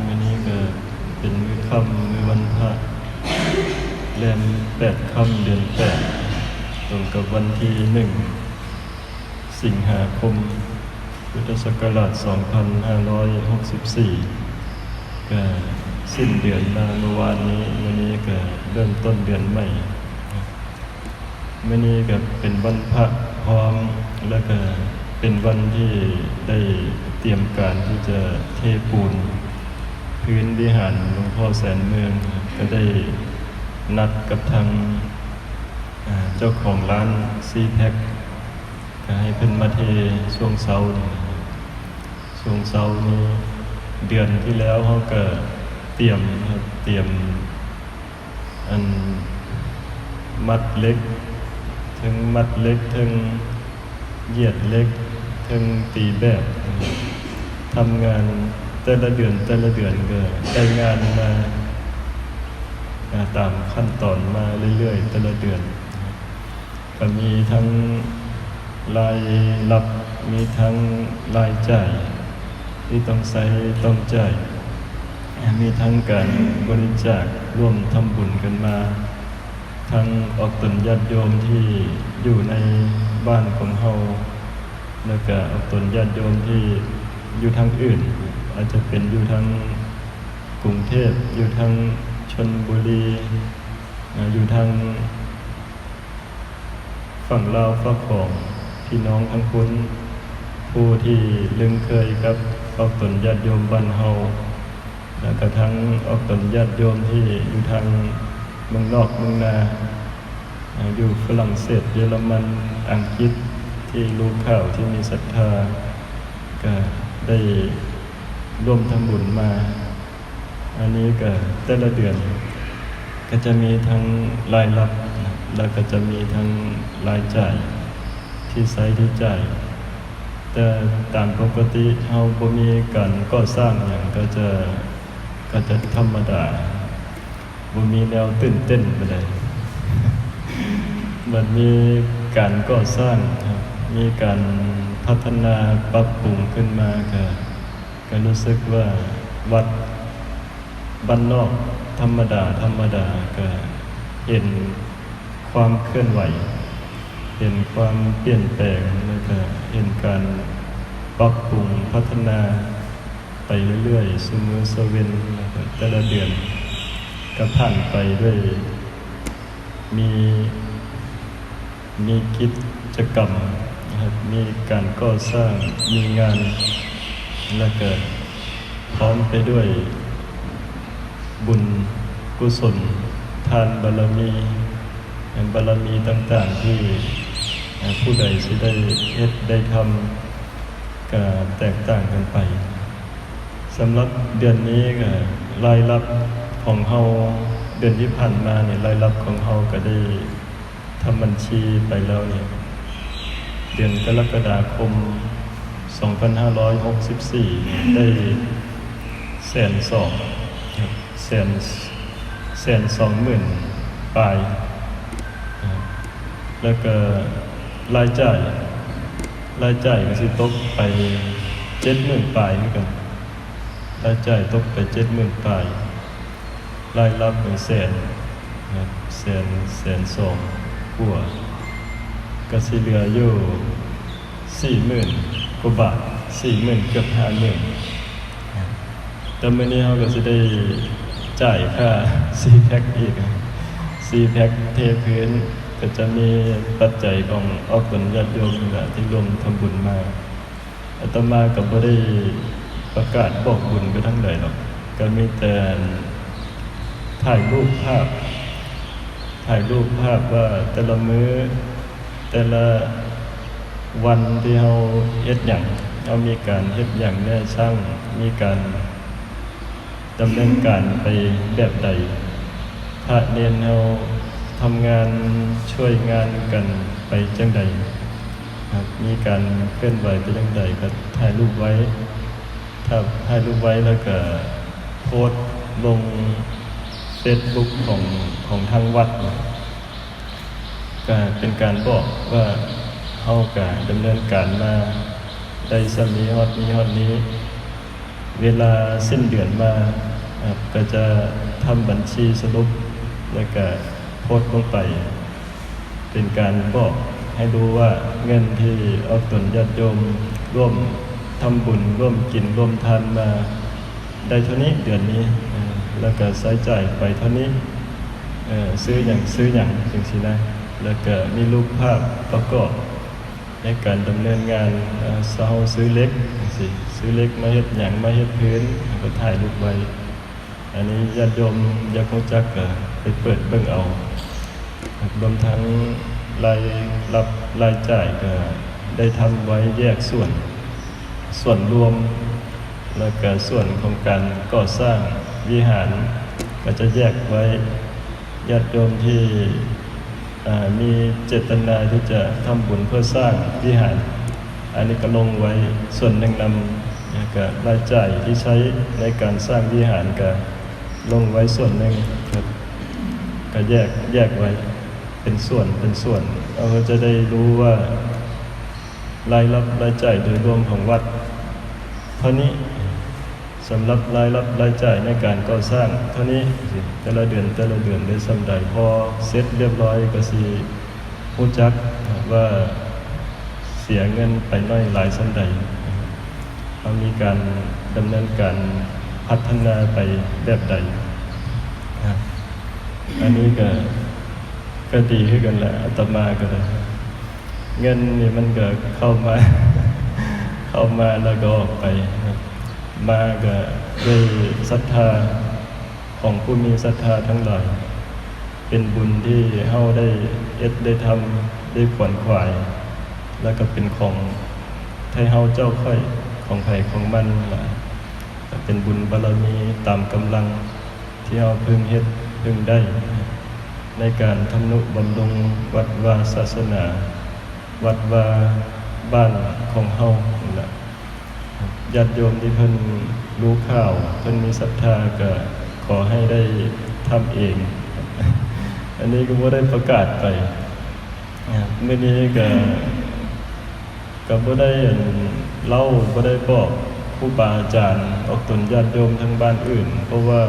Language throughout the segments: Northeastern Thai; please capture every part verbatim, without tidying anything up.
มื้อนี้ก็เป็นมื้อค่ำ มื้อวันพระ แรมแปดค่ำ เดือนแปด ตรงกับวันที่หนึ่ง สิงหาคม พุทธศักราช สองพันห้าร้อยหกสิบสี่ ก็สิ้นเดือนมาเมื่อวานนี้ มื้อนี้ก็เริ่มต้นเดือนใหม่ มื้อนี้ก็เป็นวันพระพร้อม แล้วก็เป็นวันที่ได้เตรียมการที่จะเทปูนพื้นวิหารหลวงพ่อแสนเมือง ก็ได้นัดกับทาง อ่า เจ้าของร้านซีแพ็ค ก็ให้เพิ่นมาเทช่วงเช้านี่ ช่วงเช้านี้ เดือนที่แล้วเฮาก็เตรียมครับ เตรียม อันมัดเหล็ก เทิงมัดเหล็ก เทิงเหยียดเหล็ก เทิงตีแบบ ทำงานแต่ละเดือน แต่ละเดือนก็ได้งานมา อ่า ตามขั้นตอนมาเรื่อยๆ แต่ละเดือน ก็มีทั้งรายรับ มีทั้งรายจ่ายที่ต้องใช้ต้องจ่าย มีทั้งการบริจาคร่วมทำบุญกันมา ทั้งออกตนญาติโยมที่อยู่ในบ้านของเฮา แล้วก็ออกตนญาติโยมที่อยู่ทางอื่น อาจจะเป็นอยู่ทางกรุงเทพฯ อยู่ทางชลบุรี อ่า อยู่ทาง ฝั่งลาวฝั่งของพี่น้องทั้งคน ผู้ที่ลึงเคยกับออกตนญาติโยมบ้านเฮา แล้วก็ทั้งออกตนญาติโยมที่อยู่ทางเมืองนอกเมืองนา อ่า อยู่ฝรั่งเศส เยอรมัน อังกฤษ ที่รู้ข่าว ที่มีศรัทธา ก็ได้ร่วมทำบุญมา อันนี้ก็แต่ละเดือนก็จะมีทั้งรายรับนะ แล้วก็จะมีทั้งรายจ่ายที่ใช้ที่จ่าย แต่ตามปกติเฮาบ่มีการก่อสร้างหยัง ก็จะ ก็จะธรรมดา บ่มีแนวตื่นเต้นปานใด บัดมีการก่อสร้างครับ มีการพัฒนาปรับปรุงขึ้นมา ก็ ก็รู้สึกว่าวัดบ้านนอกธรรมดาธรรมดา ก็เห็นความเคลื่อนไหว เห็นความเปลี่ยนแปลง แล้วก็เห็นการปรับปรุงพัฒนาไปเรื่อยๆ ซุมื้อซะเว็น แล้วก็แต่ละเดือนก็ผ่านไปด้วย มี มีกิจกรรมนะครับ มีการก่อสร้าง มีงาน และก็พร้อมไปด้วยบุญกุศล ทานบารมี บารมีต่างๆ ที่ อ่า ผู้ใดสิได้เฮ็ดได้ทำ ก็แตกต่างกันไป สำหรับเดือนนี้ก็รายรับของเฮา เดือนที่ผ่านมาเนี่ย รายรับของเฮาก็ได้ทำบัญชีไปแล้วเนี่ย เดือนกรกฎาคม สองพันห้าร้อยหกสิบสี่ เนี่ย ได้แสนสองครับ แสน แสนสองหมื่นปลายครับ แล้วก็รายจ่าย รายจ่ายก็สิตกไปเจ็ดหมื่นปลายคือกัน รายจ่ายตกไปเจ็ดหมื่นปลาย รายรับเป็นแสนครับ แสน แสนสองกว่า ก็สิเหลืออยู่สี่หมื่นกว่าบาท สี่หมื่น เกือบห้าหมื่น แต่มื้อนี้เฮาก็สิได้จ่ายค่า ซีแพ็คอีก ซีแพ็คเทพื้น ก็จะมีปัจจัยของออกตนญาติโยมนี่แหละที่ร่วมทำบุญมา อาตมาก็บ่ได้ประกาศบอกบุญไปทางใดหรอก ก็มีแต่ถ่ายรูปภาพ ถ่ายรูปภาพว่าแต่ละมื้อ แต่ละวันที่เฮาเฮ็ดหยัง เฮามีการเฮ็ดหยังแหน่ ช่าง มีการดำเนินการไปแบบใด พระเณรเฮาทำงานช่วยงานกันไปจั่งใดครับ มีการเคลื่อนไหวไปจั่งใดก็ถ่ายรูปไว้ ถ้าถ่ายรูปไว้แล้วก็โพสต์ลงเฟซบุ๊กของ ของทางวัด ก็เป็นการบอกว่าเฮาก็ดำเนินการมาได้ส่ำนี้ ฮอดนี้ ฮอดนี้ เวลาสิ้นเดือนมา ครับ ก็จะทำบัญชีสรุป แล้วก็โพสต์ลงไป เป็นการบอกให้รู้ว่าเงินที่ออกตนญาติโยมร่วมทำบุญ ร่วมกิน ร่วมทานมา ได้เท่านี้เดือนนี้ เอ่อ แล้วก็ใช้จ่ายไปเท่านี้ เอ่อ ซื้อหยัง ซื้อหยัง จังซี้นะ แล้วก็มีรูปภาพประกอบในการดำเนินงาน เอ่อ เฮาซื้อเหล็ก จังซี้ ซื้อเหล็กมาเฮ็ดหยัง มาเฮ็ดพื้น แล้วก็ถ่ายรูปไว้ อันนี้ญาติโยมอยากรู้จักก็ไปเปิดเบิ่งเอา รวมทั้งรายรับรายจ่ายก็ได้ทำไว้แยกส่วน ส่วนรวม แล้วก็ส่วนของการก่อสร้างวิหารก็จะแยกไว้ ญาติโยมที่ อ่า มีเจตนาที่จะทำบุญเพื่อสร้างวิหาร อันนี้ก็ลงไว้ส่วนหนึ่งนำ แล้วก็รายจ่ายที่ใช้ในการสร้างวิหารก็ลงไว้ส่วนหนึ่งครับ ก็แยก แยกไว้เป็นส่วน เป็นส่วน เราก็จะได้รู้ว่า รายรับรายจ่ายโดยรวมของวัดเท่านี้ สำหรับรายรับรายจ่ายในการก่อสร้างเท่านี้ แต่ละเดือน แต่ละเดือนได้ส่ำใด พอเสร็จเรียบร้อยก็สิรู้จักว่าเสียเงินไปน้อยหลายส่ำใด เรามีการดำเนินการพัฒนาไปแบบใด อันนี้ก็ ก็ดีคือกันแหละ อาตมาก็ได้ เงินนี่มันก็เข้ามา เข้ามาแล้วก็ออกไป มาก็ด้วยศรัทธาของผู้มีศรัทธาทั้งหลาย เป็นบุญที่เฮาได้เฮ็ดได้ทำได้ขวนขวาย แล้วก็เป็นของไทเฮาเจ้าข้อย ของไผของมันนั่นล่ะ ก็เป็นบุญบารมีตามกำลังที่เฮาพึงเฮ็ดพึงได้ ในการทำนุบำรุงวัดวาศาสนา วัดวาบ้านของเฮานั่นล่ะ ญาติโยมที่เพิ่นรู้ข่าว เพิ่นมีศรัทธาก็ขอให้ได้ทำเอง อันนี้ก็บ่ได้ประกาศไป มื้อนี้ก็ ก็บ่ได้ อั่น เล่า บ่ได้บอกครูบาอาจารย์ ออกตนญาติโยมทางบ้านอื่น เพราะว่า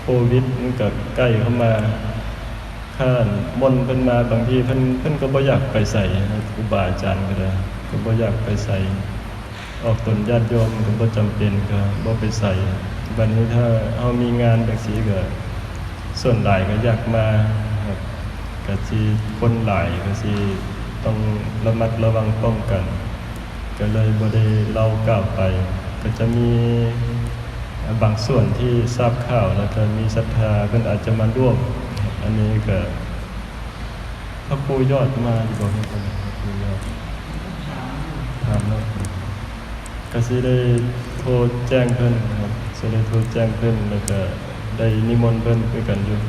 โควิดมันก็ใกล้เข้ามา คันมนต์เพิ่นมา บางทีเพิ่น เพิ่นก็บ่อยากไปไสนะ ครูบาอาจารย์ก็ได้ ก็บ่อยากไปไส ออกตนญาติโยมก็บ่จำเป็น ก็บ่ไปไส บัดนี้ถ้าเฮามีงานจั่งซี้ก็ ส่วนหลายก็อยากมาครับ ก็สิคนหลายก็สิต้องระมัดระวังป้องกัน ก็เลยบ่ได้เล่ากล่าวไป ก็จะมีบางส่วนที่ทราบข่าว แล้วก็มีศรัทธาเพิ่นอาจจะมาร่วม อันนี้ก็ พระครูยอดมาอยู่บ่ครับ พระครูยอด ถามแล้ว ก็สิได้โทรแจ้งเพิ่นครับ สิได้โทรแจ้งเพิ่น แล้วก็ได้นิมนต์เพิ่นคือกันอยู่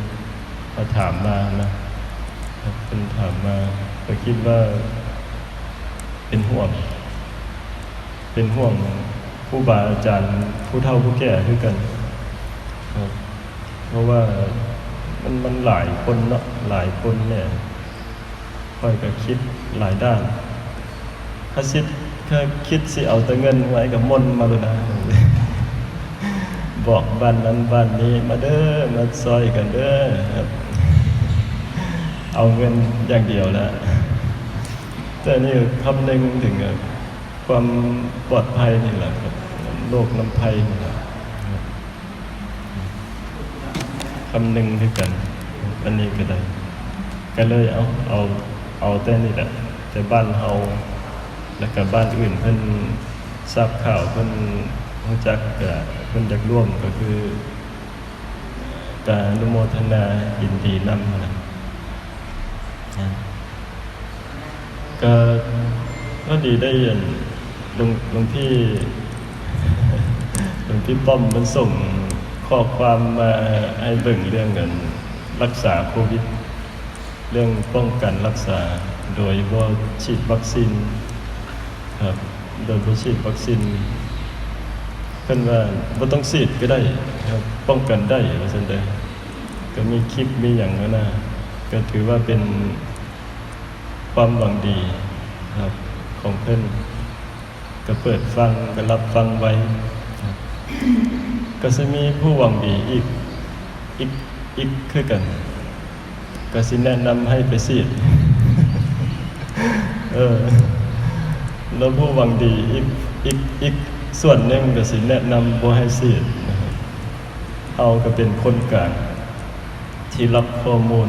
เขาถามมานะ ครับ เพิ่นถามมา ก็คิดว่าเป็นห่วง เป็นห่วงครูบาอาจารย์ผู้เฒ่าผู้แก่คือกัน ครับ เพราะว่ามัน มันหลายคนเนาะ หลายคนเนี่ย ข้อยก็คิดหลายด้าน ถ้าสิ ถ้าคิดสิเอาแต่เงินไว้ก็มนต์มาโลดนะ บอกบ้านนั้นบ้านนี้ "มาเด้อ มาซอยกันเด้อ" ครับ เอาเงินอย่างเดียวนะ แต่นี่คำนึงถึง เอ่อ ความปลอดภัยนี่แหละครับ โรคนำภัยนี่แหละครับ คำนึงคือกัน อันนี้ก็ได้ ก็เลยเอา เอา เอาแต่นี่แหละ แต่บ้านเฮา แล้วก็บ้านอื่นเพิ่นทราบข่าว เพิ่นรู้จัก ก็เพิ่นอยากร่วม ก็คือ ก็อนุโมทนายินดีนำนะ ก็พอดีได้ยินหลวง หลวงพี่ หลวงพี่ป้อมมันส่งข้อความมาให้เบิ่งเรื่องการรักษาโควิด เรื่องป้องกันรักษาโดยบ่ฉีดวัคซีนครับ โดยบ่ฉีดวัคซีน เพิ่นว่าบ่ต้องฉีดก็ได้ครับ ป้องกันได้ ว่าซั่นเด้อ ก็มีคลิปมีหยังหั้นนะ ก็ถือว่าเป็นความหวังดีครับ ของเพิ่น ก็เปิดฟัง ก็รับฟังไว้ครับ ก็สิมีผู้หวังดีอีก อีก อีกคือกัน ก็สิแนะนำให้ไปฉีด เออ แล้วผู้หวังดีอีก อีก อีกส่วนหนึ่งก็สิแนะนำบ่ให้ฉีดนะครับ เฮาก็เป็นคนกลางที่รับข้อมูล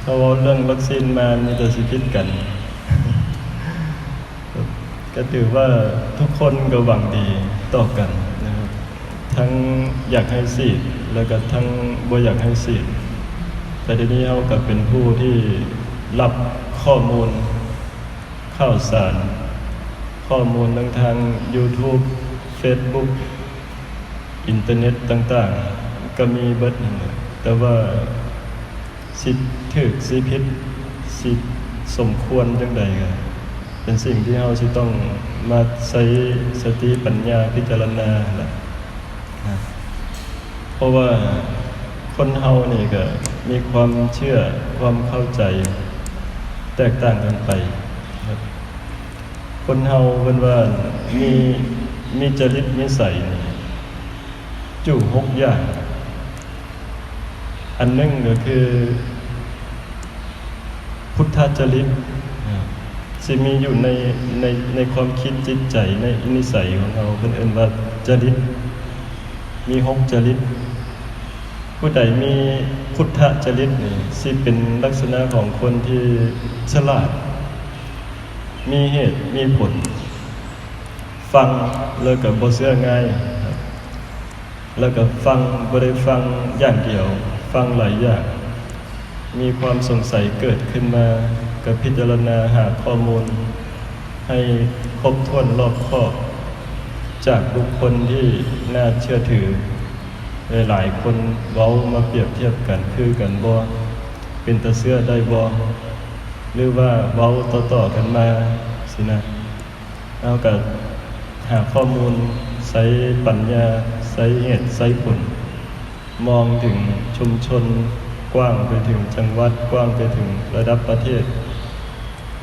ถ้าเว้าเรื่องวัคซีนมามีแต่สิผิดกัน ก็ถือว่าทุกคนก็หวังดีต่อกันนะครับ ทั้งอยากให้ฉีด แล้วก็ทั้งบ่อยากให้ฉีด แต่ทีนี้เฮาก็เป็นผู้ที่รับข้อมูล ข่าวสาร ข้อมูลทั้งทาง YouTube Facebook อินเทอร์เน็ตต่างๆ ก็มีเบิดนั่นแหละ แต่ว่าสิถูกสิผิด สิสมควรจั่งใดก็เป็นสิ่งที่เฮาสิต้องมาใช้สติปัญญาพิจารณาแหละนะ เพราะว่าคนเฮานี่ก็มีความเชื่อ ความเข้าใจแตกต่างกันไปครับ คนเฮาเพิ่นว่ามี มีจริตนิสัยนี่อยู่หกอย่าง อันหนึ่งก็คือ พุทธจริตนะ สิมีอยู่ใน ใน ในความคิดจิตใจ ในนิสัยของเรา เพิ่นเอิ้นว่าจริต มีหกจริต ผู้ใดมีพุทธจริตนี่ สิเป็นลักษณะของคนที่ฉลาด มีเหตุมีผล ฟังแล้วก็บ่เชื่อง่าย แล้วก็ฟัง บ่ได้ฟังอย่างเดียว ฟังหลายอย่าง มีความสงสัยเกิดขึ้นมา ก็พิจารณาหาข้อมูลให้ครบถ้วนรอบคอบ จากบุคคลที่น่าเชื่อถือ หลายๆคนเว้ามาเปรียบเทียบกัน คือกันบ่ เป็นตาเชื่อได้บ่ หรือว่าเว้าต่อๆกันมาสินะ เฮาก็หาข้อมูล ใช้ปัญญา ใช้เหตุ ใช้ผล มองถึงชุมชน กว้างไปถึงจังหวัด กว้างไปถึงระดับประเทศ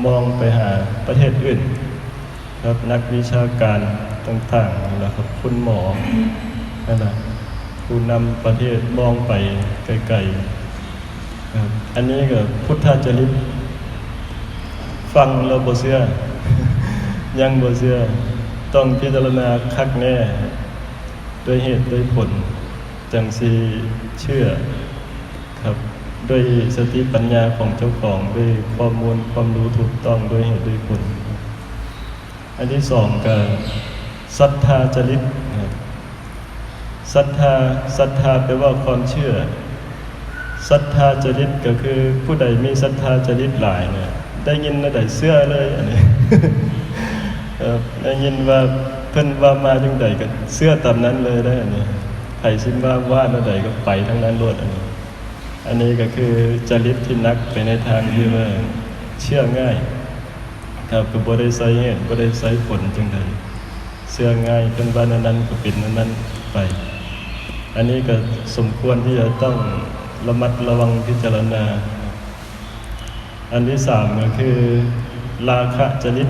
มองไปหาประเทศอื่น ครับ นักวิชาการต่างๆ นั่นแหละครับ คุณหมอ นั่นแหละ ผู้นำประเทศ มองไปไกลๆ ครับ อันนี้ก็พุทธจริต ฟังแล้วบ่เชื่อ ยังบ่เชื่อ ต้องพิจารณาคักแน่ ด้วยเหตุด้วยผล จั่งสิเชื่อ ครับ ด้วยสติปัญญาของเจ้าของ ด้วยข้อมูลความรู้ถูกต้อง ด้วยเหตุด้วยผล อันที่สองก็ศรัทธาจริตครับ ศรัทธา ศรัทธาแปลว่าความเชื่อ ศรัทธาจริตก็คือผู้ใดมีศรัทธาจริตหลายเนี่ย ได้ยินแนวใดเชื่อเลย อันนี้ เอ่อ ได้ยินว่าเพิ่นว่ามาจั่งใดก็เชื่อตามนั้นเลยได้ อันนี้ ไผสิมาว่าแนวใดก็ไปทางนั้นโลด อันนี้ อันนี้ก็คือจริตที่หนักไปในทางที่ว่าเชื่อง่าย ครับ ก็บ่ได้ใส่เหตุ บ่ได้ใส่ผลจั่งใด เชื่อง่าย เพิ่นว่าแนวนั้นก็เป็นแนวนั้นไป อันนี้ก็สมควรที่จะต้องระมัดระวังพิจารณา อันที่สามก็คือ ราคะจริต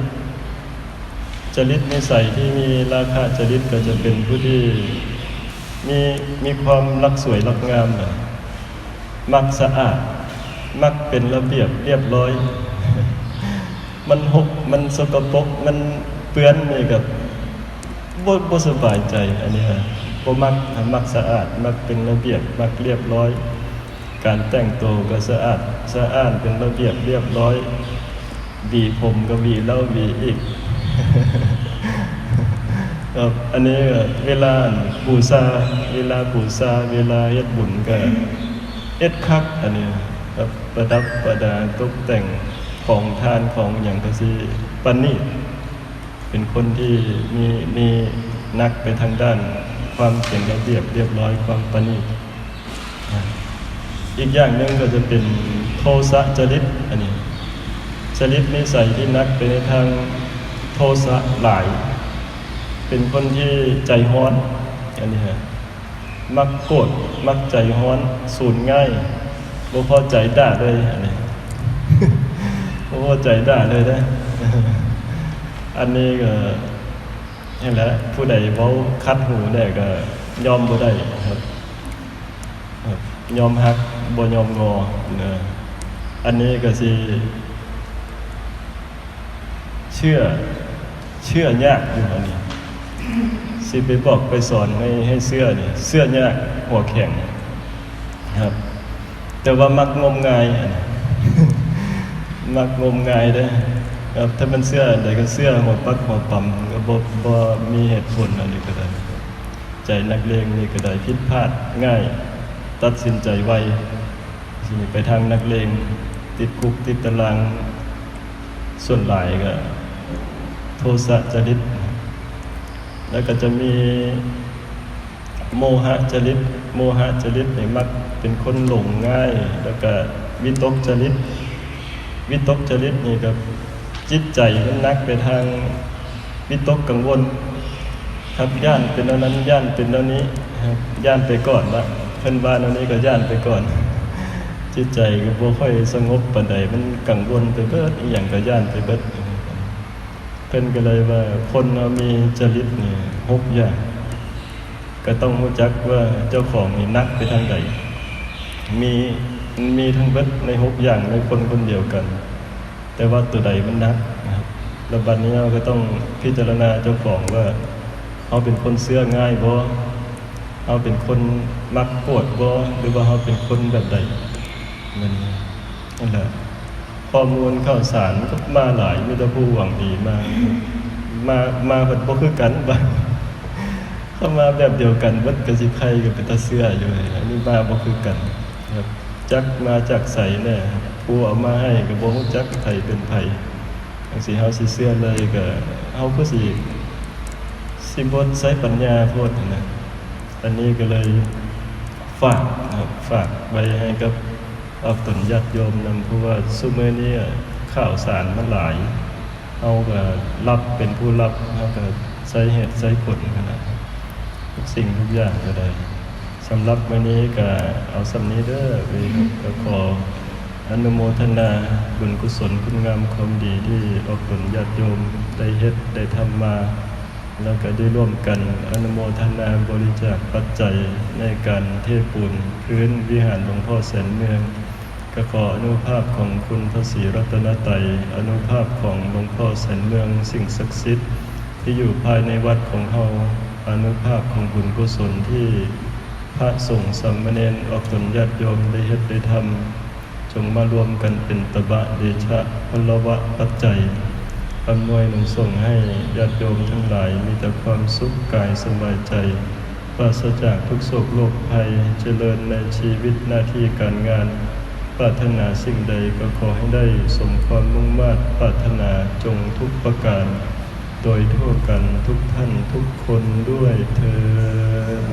จริตนิสัยที่มีราคะจริตก็จะเป็นผู้ที่มี มีความรักสวยรักงามนะ มักสะอาด มักเป็นระเบียบเรียบร้อย มันหก มันสกปรก มันเปื้อนนี่ก็บ่ บ่สบายใจ อันนี้นะ บ่มัก มักสะอาด มักเป็นระเบียบ มักเรียบร้อย การแต่งตัวก็สะอาดสะอ้าน เป็นระเบียบเรียบร้อย หวีผมก็หวีแล้วหวีอีก ครับ อันนี้ก็เวลาบูชา เวลาบูชา เวลาเฮ็ดบุญก็เฮ็ดคัก อันนี้ครับ ประดับประดาตกแต่งของทานของหยังก็สิประณีต เป็นคนที่มี มีหนักไปทางด้านความเป็นระเบียบเรียบร้อย ความประณีต อ่ะ อีกอย่างหนึ่งก็จะเป็นโทสะจริต อันนี้ จริตนิสัยที่หนักไปในทางโทสะหลาย เป็นคนที่ใจร้อน อันนี้ฮะ มักโกรธ มักใจร้อน สูนง่าย บ่พอใจด่าเลย อันนี้ บ่พอใจด่าเลยนะ อันนี้ก็ นั่นแหละ ผู้ใดเว้าขัดหูได้ก็ยอมบ่ได้ครับ ครับ ยอมหักบ่ยอมงอนะ อันนี้ก็สิเชื่อ เชื่อยากอยู่อันนี้ สิไปบอกไปสอนให้ ให้เชื่อนี่ เชื่อยาก หัวแข็ง ครับ แต่ว่ามักงมงายอันนี้ มักงมงายเด้อครับ ถ้ามันเชื่ออันใดก็เชื่อหัวปักหัวปั๊ม ก็บ่ บ่มีเหตุผลอันนี้ก็ได้ ใจนักเลงนี่ก็ได้ ผิดพลาดง่าย ตัดสินใจไว สิไปทางนักเลง ติดคุกติดตาราง ส่วนหลายก็โทสะจริต แล้วก็จะมีโมหะจริต โมหะจริตนี่มักเป็นคนหลงง่าย แล้วก็วิตกจริต วิตกจริตนี่ก็จิตใจมันหนักไปทางวิตกกังวล ครับ ย้านเป็นแนวนั้น ย้านเป็นแนวนี้ครับ ย้านไปก่อนละ เพิ่นว่าแนวนี้ก็ย้านไปก่อน จิตใจก็บ่ค่อยสงบปานใด มันกังวลไปเบิด อีหยังก็ย้านไปเบิด เพิ่นก็เลยว่าคนเฮามีจริตนี่หกอย่าง ก็ต้องรู้จักว่าเจ้าของนี่หนักไปทางใด มี มีทั้งเบิดในหกอย่างในคนคนเดียวกัน แต่ว่าตัวใดมันหนักนะครับ แล้วบัดนี้เราก็ต้องพิจารณาเจ้าของว่า เราเป็นคนเชื่อง่ายบ่ เราเป็นคนมักโกรธบ่ หรือว่าเราเป็นคนแบบใด มัน นั่นแหละ ข้อมูลข่าวสารก็มาหลาย มีแต่ผู้หวังดีมา มา มาเพิ่นบ่คือกัน บาง เข้ามาแบบเดียวกันเบิดก็สิไผก็เป็นตาเชื่ออยู่ อันนี้มาบ่คือกันครับ จักมาจากไสแน่ ผู้เอามาให้ก็บ่รู้จักไผเป็นไผ จังซี้เฮาสิเชื่อเลยก็ เฮาคือสิ สิบ่ใช้ปัญญาโพดหั้นนะ อันนี้ก็เลยฝากนะครับ ฝากไว้ให้กับออกตนญาติโยมนำ เพราะว่าซุมื้อนี้ข่าวสารมันหลาย เฮาก็รับเป็นผู้รับ เฮาก็ใช้เหตุใช้ผลหั้นนะ ทุกสิ่งทุกอย่างก็ได้ สำหรับมื้อนี้ก็เอาส่ำนี้เด้อ ก็ขออนุโมทนาบุญกุศลคุณงามความดีที่ออกตนญาติโยมได้เฮ็ดได้ทำมา แล้วก็ได้ร่วมกันอนุโมทนาบริจาคปัจจัยในการเทปูนพื้นวิหารหลวงพ่อแสนเมือง ก็ขออานุภาพของคุณพระศรีรัตนตรัย อานุภาพของหลวงพ่อแสนเมือง สิ่งศักดิ์สิทธิ์ที่อยู่ภายในวัดของเฮา อานุภาพของบุญกุศลที่พระสงฆ์สามเณรออกตนญาติโยมได้เฮ็ดได้ทำ จงมารวมกันเป็นตบะเดชะพลวะปัจจัย อำนวยหนุนส่งให้ญาติโยมทั้งหลายมีแต่ความสุขกายสบายใจ ปราศจากทุกข์โศกโรคภัย เจริญในชีวิตหน้าที่การงาน ปรารถนาสิ่งใดก็ขอให้ได้สมความมุ่งมาดปรารถนาจงทุกประการ โดยทั่วกันทุกท่านทุกคนด้วยเทอญ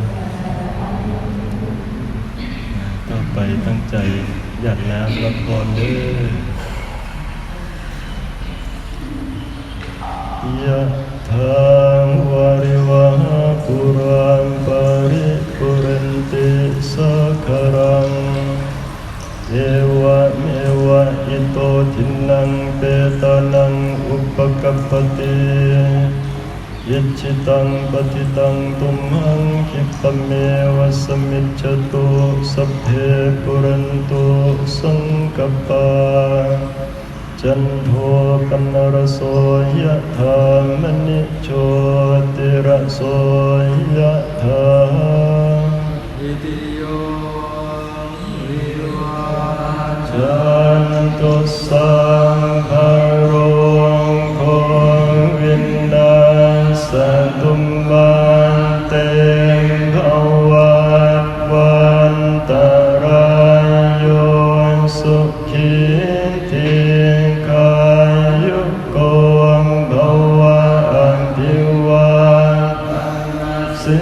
ต่อไปตั้งใจหยาดน้ำรับพรเด้อ ยะถาวาริวหาปูราปาริปูเรนติสาคารัง เอวะเมวะอิโตทินนังเปตานังอุปกัปปติ อิจฉิตังปฏิตังตุมหังคิปะเมวะสมิจจตุสัพเพปุเรนตุสังกัปปา จันโทปนรโสยะถามณิโชติระโสยะถา อิติโย จันตุสัพพะโรโควินาสตุมาเตภวัตวันตรายโยสุขีทีคายุโกภวะอภิวาทนสี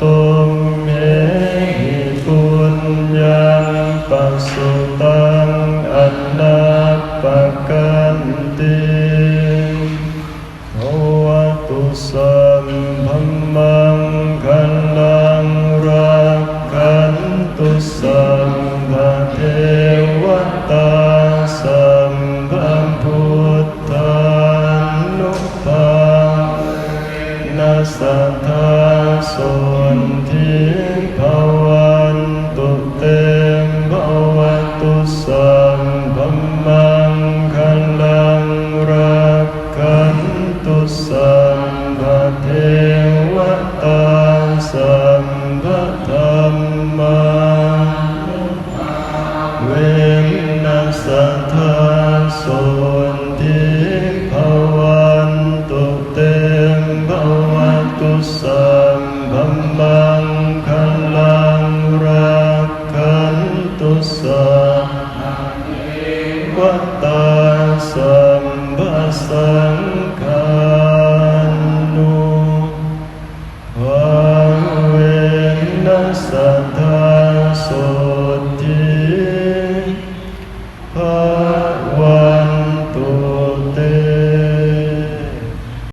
Tumhehi puññaṃ pasutaṃ anappakanti. Bhavatu sabbamaṅgalaṃ, rakkhantu sabbadevatā, sabbabuddhānubhāvena sadā sotthī bhavantu te. Bhavatu sabbamaṅgalaṃ, rakkhantu sabbadevatā, sabbadhammānubhāvena sadā sotthī bhavantu te. Bhavatu sabbamaṅgalaṃ, rakkhantu sabbadevatā, sabbasaṅghānubhāvena sadā